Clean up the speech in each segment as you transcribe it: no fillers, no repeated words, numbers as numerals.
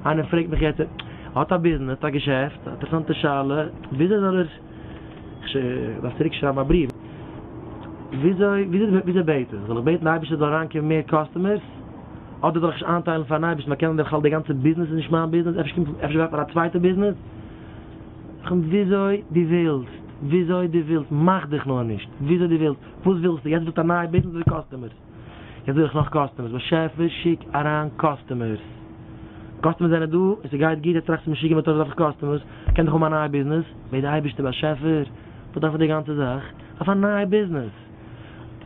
איינער פרעגט מיך יעצט, ער האט א ביזנעס, א געשעפט, א אינטערעסאנטע שאלה, וויאזוי זאל ער, איך דארף צוריק שרייבן א בריוו, וויאזוי, וויאזוי בעט איך? זאל איך בעטן די אייבערשטער זאל אריינקומען מער customers? אדער זאל איך נישט איינטיילן פארן אייבערשטן, ווייל קען זיין בכלל די גאנצע ביזנעס איז נישט מיין ביזנעס, אפשר קומט, אפשר דארף מען א צווייטע ביזנעס? וויאזוי דו ווילסט, וויאזוי דו ווילסט, מאך דיך נאר נישט, וויאזוי דו ווילסט, וואס ווילסטו, יעצט ווילסטו א נייע ביזנעס אדער customers? יעצט וויל איך נאך customers, באשעפער שיק אריין customers, customers זענען דא און ס'גייט גוט, יעצט טראכסטו משוגע מטורף דארף איך customers, קען דאך האבן א נייע ביזנעס, בעט די אייבערשטער באשעפער, וואס דארף איך די גאנצע זאך, דארף א נייע ביזנעס,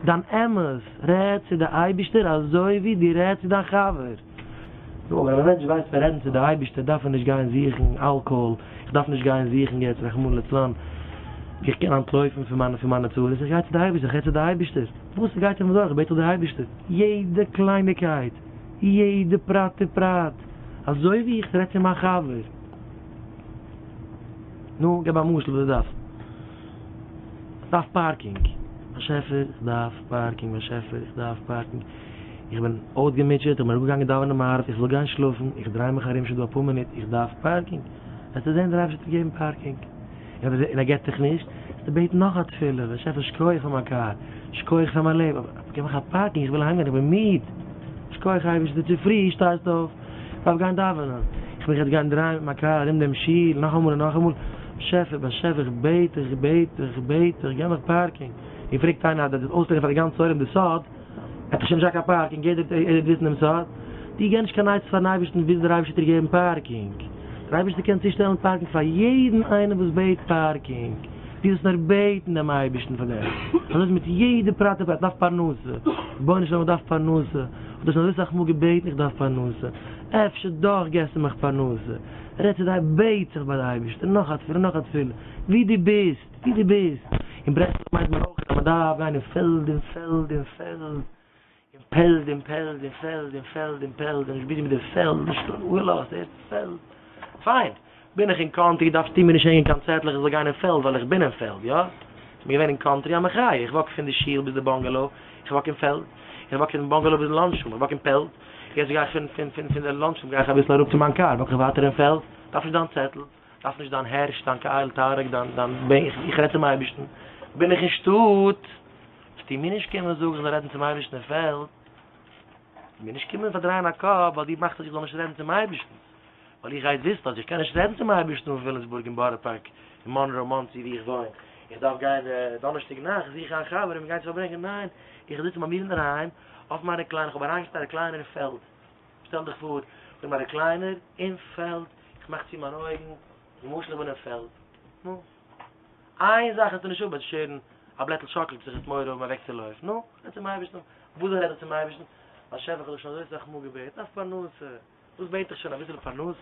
דיין אמת, רעד צו די אייבערשטער אזוי ווי דו רעדסט צו דיין חבר. נו, אבער ווען א מענטש ווייסט פון רעדן צו די אייבערשטער דארף ער נישט גיין זוכן אלקאהאל, איך דארף נישט גיין זוכן יעצט רחמנא לצלן ווי איך קען אנטלויפן פון מיינע פון מיינע צרות, איך גיי צו די אייבערשטער, איך רעד צו די אייבערשטער, וואס ס'גייט זיך מיר דורך בעט איך די אייבערשטער, יעדע קלייניקייט, יעדע פרט ופרט, אזוי ווי איך רעד צו מיין חבר. נו, געב א משל וואס דו דארפסט. איך דארף parking. באשעפער, איך דארף parking, באשעפער, איך דארף parking. איך בין אויסגעמוטשעט, איך בין אראפגעגאנגען דאווענען מעריב, איך וויל גיין שלאפן, איך דריי מיך ארום שוין דא אפאר מינוט, איך דארף parking. וועסטו זען דער אייבערשטער וועט דיר געבן parking. און ער געבט דיך נישט, וועסטו בעטן נאך א תפילה, באשעפער שכוח פאר מיין קאר, שכוח פאר מיין לעבן, אבער געב מיך א parking, איך וויל אהיימגיין, איך בין מיד. שכוח אייבערשטער, צופרי שטייסטו אויף, איך דארף גיין דאווענען, איך וויל יעצט גיין דרייען מיט מיין קאר ארום דעם שול, נאכאמאל און נאכאמאל, באשעפער, באשעפער, איך בעט דיך, איך בעט דיך, איך בעט דיך, געב מיך parking. און פרעגט איינער אז דו וועסט אויסלערנען פאר די גאנצע עולם די סוד, וועט דאך שוין נישט זיין קיין parking, יעדער וועט וויסן דעם סוד. דו געב נישט קיין עצה פארן אייבערשטן וויאזוי דער אייבערשטער וועט דיר געבן parking. דער אייבערשטער קען צושטעלן parking פאר יעדן איינעם וואס בעט parking. דו זאלסט נאר בעטן דעם אייבערשטן פאר דעם. אזוי איז מיט יעדע פרט ופרט. איך דארף פרנסה. רבונו של עולם איך דארף פרנסה. איך האב דיר שוין אזוי סאך מאל געבעטן איך דארף פרנסה. אפשר דאך געסטו מיך פרנסה. רעד צו דיין, בעט זיך ביי די אייבערשטער נאך א תפילה נאך א תפילה. ווי דו ביסט. ווי דו ביסט. אין ברסלב מיינט מען אויך אז מען דארף גיין אין פעלד אין פעלד אין פעלד אין פעלד אין פעלד אין פעלד אין פעלד אין פעלד און נישט busy מיט די פעלד נישט אפגעלאזט הערסט פעלד פיין בין איך אין country דארפסטו מיר נישט הענגען קיין צעטלעך איך זאל גיין אין פעלד ווייל איך בין אין פעלד יא איך בין געווען אין country א מחיה איך walk פון די שול ביז די bungalow איך walk אין פעלד איך walk פון bungalow ביזן lunch room איך walk אין פעלד יעצט גיי איך פון פון פון פון די lunch room גיי איך אביסל אראפ צו מיין קאר walk איך ווייטער אין פעלד דארף נישט דיין צעטל. דארף נישט דיין הערש, דיין קהל, טארק, דיין דיין ב איך רעד צום אייבערשטן, בין איך אין שטאט, וועסטו מיר נישט קומען זאגן איך זאל רעדן צום אייבערשטן אין פעלד, מיר נישט קומען פארדרייען א קאפ ווייל דו מאכסט אז איך זאל נישט רעדן צום אייבערשטן, ווייל איך גיי וויסן אז איך קען נישט רעדן צום אייבערשטן אין וויליאמסבורג אין בארא פארק אין מאנרא מאנסי ווי איך וואוין, איך דארף גיין דאנערשטאג נאכט זוכן א חבר און מיר גיין צו פארברענגען, ניין, איך זיץ ביי מיר אינדערהיים אויף מיין recliner, איך האב אריינגעשטעלט א recliner אין פעלד, שטעל דיך פאר, איך בין מיין recliner אין פעלד, איך מאך צו מיינע אויגן, למשל איך בין אין פעלד, נו, איין זאך וועסטו נישט האבן, וועסט שערן א בלעטל שאקלט זיך, וועסט מורא האבן אוועקצולויפן, נו, רעד צום אייבערשטן, וואס זאל איך רעדן צום אייבערשטן, באשעפער איך האב דיך שוין אזוי סאך מאל געבעטן, דארף פרנסה, וואס בעט איך שוין, אביסל פרנסה.